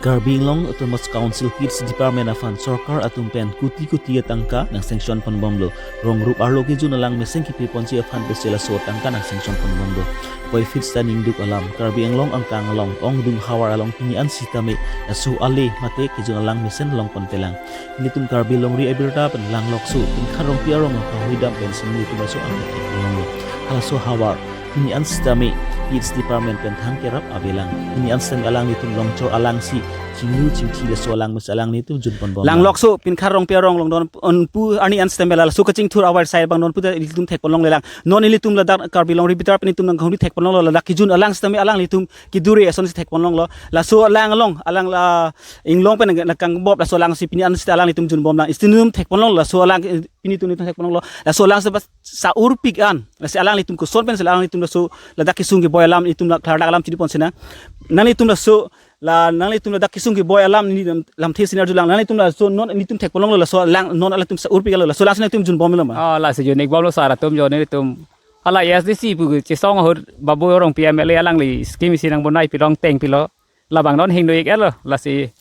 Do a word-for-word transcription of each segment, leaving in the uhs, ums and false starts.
Karbi Anglong Autonomous Council Kids Department aphan sorkar atum pen kuti kuti atangka nang sanction ponbomlo. Rong rup arlo kejun alang mesen kipi ponji aphan pese laso atangka nang sanction ponbomlo. Koi feet ta ningduk alam, Karbi Anglong angkang along ongdung havar along pini an sitame laso ale mate kejun alang mesen long ponpelang. Nelitum Karbi Longri abirta pen Langlokso Pinkha Rongpi arong kahui dam pensi nelitum laso angkang longlo. Halaso havar pini an sitame Kids Department pen thang kerap avelang. Pini an sitame alanglitum longchor alangsi chinglu chingthi laso alang mesen alanglitum junponbom. Langlokso Pinkha Rongpi arong longdon onpu arni an sitame laso kachingthur avar sai abang nonpu ta ilitum thekponlonglelang. Non ilitum ladak Karbi Longri abirta pen itum nang kahuri thekponlonglo, ladak kejun alang sitame alanglitum kedure asonsi thekponlonglo. Laso alang along, alang la inglong pen nang kangbop laso alangsi pini an sita alanglitum junbomlang. Isinum thekponlonglo laso alang, eh, pini itum itum thekponlonglo. Laso alang sita sa-urpik an. Lasi alanglitum koson pensi alanglitum laso ladak kesung keboi alam itum la klardak alam chini ponsinang. Nanglitum laso la nanglitum ladak kesung keboi alam ni lam, lamthe sinar julang. Nanglitum laso non nelitum thekponlonglo laso alang non alanglitum sa-urpik alo. Laso alangsi nelitum junbomlo ma? Oh, lasi jun-ikbomlo sar atum jo nelitum. Hala A S D C pu chesong ahut Babu Rongpi M L A alangli scheme isi nang bonai pilong teng pilo. Labang non hingno-ik-etlo lasi.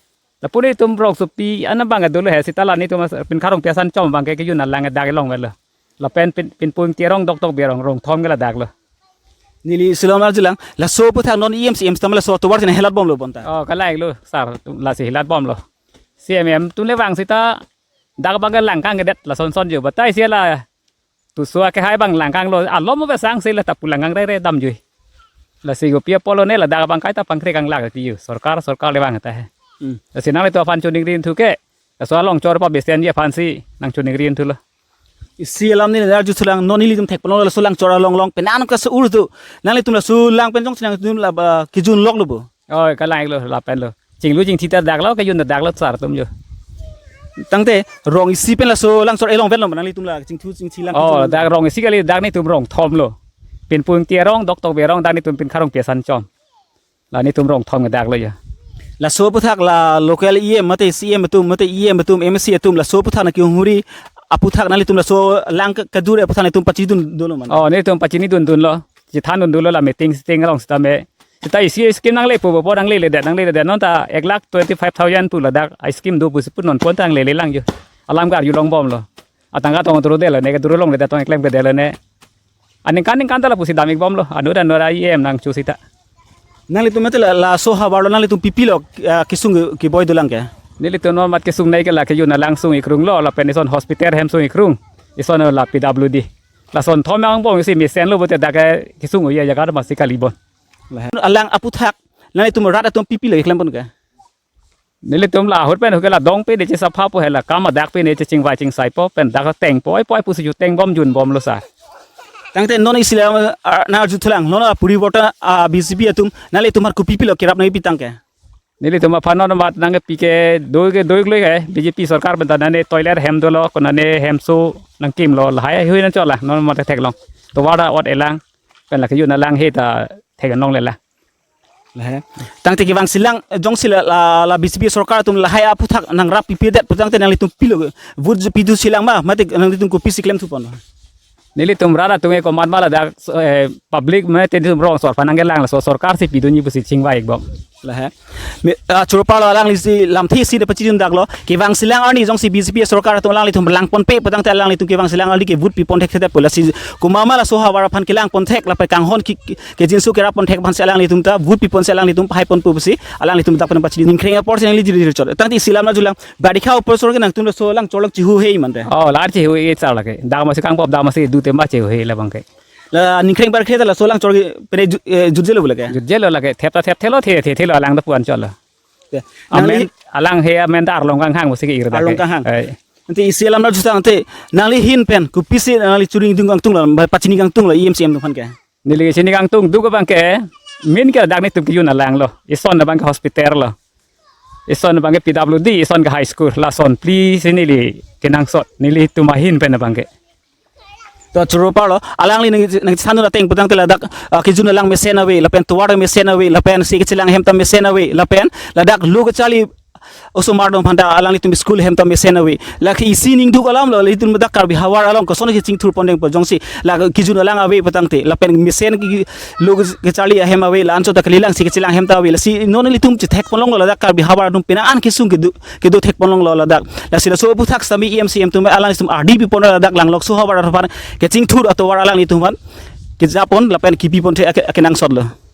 Lapu nelitum rongsopi an abang dolo he sita la nelitum Pinkha Rongpi asan chom abangke kejun alang dak longvelo. Lapen Pin, Pinpui Ingti arong Doktokbi arong rong thom ke ladak lo. Neli isi alam arjulang, laso aphuthak non E M sitame laso atovar china helatbomlo bonta. Oh, kalailo sar, lasi helatbomlo. C M M atum le vang sita dak abangke langkang kedet lason son jo. Batai si la tu so akehai abang langkanglo. Alom mo besang si la tapu langkang rere damjui. Lasi kopi apotlo ne ladak abang kaita pangkre kanglak ti jo. Sorkar, sorkar le vang ta he. Hmm. Lasi nanglitum aphan choningri thu ke. Laso alongchor pabesen ji aphansi nang choningri thulo. Isi alam neli arjuthulang, non nelitum thekponlonglo laso langchor along along penang ka se-ur tu. Nanglitum laso lang pen jongsi nangtum la ba kejun loklo bo. Oi, kalanglo lapenlo. Chinglu chingthi ta daklo, kejun ta daklo sar atum jo. Tangte rong isi pen laso langchor elong penlo nanglitum la chingthu chingthi lang. Oh, kejun. Dak rong isi kali, dak nelitum rong thomlo. Pinpui Ingti arong, Doktokbi arong, dak nelitum Pinkha Rongpi asan chom. La nelitum rong thom kedaklo ya. Laso aphuthak la local E M mate C M atum mate E M atum M C atum laso aphuthak nang kehuri aphuthak nanglitum laso lang ke-, kedure aphuthak nangtum pachini dun dolo ma? Oh, nelitum pachini dundunlo. Chethan dundunlo la meeting sitting along sitame. Sita isi scheme nangle pu bo nangleledet nangleledet non ta ek lakh twenty five thousand pu ladak a scheme do pusi pu non pon ta nanglelelang jo. Alam ke arjulongbomlo. Atangka tong turu delo ne kedure longledet tong eklem kedelo ne. Aningkan ningkan ta lapusi dam-ikbomlo. Anura anura E M nangchu sita. Nanglitum mate la, laso havarlo nanglitum pipilo, ah, kesung ke, keboi dolang ke? Nelitum non mat kesung nai ke la kejun alang sung-ikrunglo, lapen ison hospital hem sung-ikrung. Ison la P W D. Lason thom angbong si mesenlo bote dak ke kesung uya jaga masi kalibon. Alang aphuthak nanglitum rat atum pipilo keklempon ke? Nelitum la ahut pen huke la dong pe de chesapha po he la kam adak pe ne chechingvai chingsai po pen dak teng po ai po ai pusi ju tengbom junbomlo sar. Tangte non isi alam, ah, nang arjuthulang, non la puriborton, ah, B J P atum nanglitum aphan kopipilo kerap nangpi tangke? Nelitum aphan non mat nangpi ke doi ke doi kloi ke B J P sorkar pen ta nane toilet hem dolo, ko nane hemso nangkimlo, lahai hui nangchotlo non mat theklong. Tovar ta ot elang pen la kejun alang he ta theklonglelang. Lahai. Tangte kevangsilang, eh, jongsi la, la, la B J P sorkar atum lahai aphuthak nangrap pipedet pu tangte nanglitum pilo, vote pidu silang ma, mate nanglitum kopisi klemthupon? Nelitum rat atum ke komat ma ladak, eh, public mate nelitum rong sor panang kelang laso sorkar si pidunji pusi chingvai-ikbom. Lahai. Me, ah, choro parlo alanglisi lamthe isi de pachijun daklo. Kevangsilang arni jongsi B J P sorkar atum alanglitum langponpe pu tangte alanglitum kevangsilang arni ke vote pipon thekthedet pu lasi komat ma laso havar aphan kelangpon thek lapen kanghon ki, ki, kejinso kerapon thek aphansi alanglitum ta vote piponsi alanglitum pahaiponpo pusi alanglitum dak pen pachini ningkreng apor si nangli jiri jiri chot. Tangte isi alam arjulang, barikha apor sor ke nangtum laso langchor lang chihu he mante? Oh, lar chihu-ik sar lake. Dak masi kangbop dak masi dute ma chihu-ik labangke. La ningkreng barikha ta laso langchor ke pene ju-, eh, jutjelo lake? Jutjelo lake. Thep ta thepthelo, the thethelo, alang ta pu-an chotlo. Ya. Amen, nangli alang he amen ta arlong kanghang pusi ke-ir dak ke. Arlong kanghang. Ai. Tangte isi alam arjuthulang tangte nangli ahin pen kopisi nangli choningri kangtunglo, pachini kangtunglo E M C M atum aphan ke? Neli chini kangtung duk abangke, main ke dak nelitum kejun alanglo. Ison abangke hospital lo. Ison abangke P W D, ison ke high school. Lason phli si neli kenangsot, nelitum ahin pen abangke. To choro parlo, alangli nang, nangchethan dun ateng pu tangte ladak, ah, kejun alang mesen ave, lapen tovar mesen ave, lapen si kechelang hem ta mesen ave, lapen ladak lo kacharli osomar atum aphan ta alanglitum school ahem ta mesen ave. Lake isi ningduk alam lo, ilitum dak Karbi havar along koson kechingthur pondeng po jongsi la kejun alang ave patangte, lapen mesen ke lo kecharli ahem ave, la-anchot ta kalilang si kechelang ahem ta ave. Lasi non ilitum chethek ponlonglo ladak Karbi havar atum penang an kesung kedo kedo thek ponlonglo ladak. Lasi laso aphuthak sitame E M C E M atum alanglitum ardi pipon ladak Langlokso havar aphan kechingthur atovar alanglitum aphan kejapon lapen kipi ponthe ake akenangsot lo.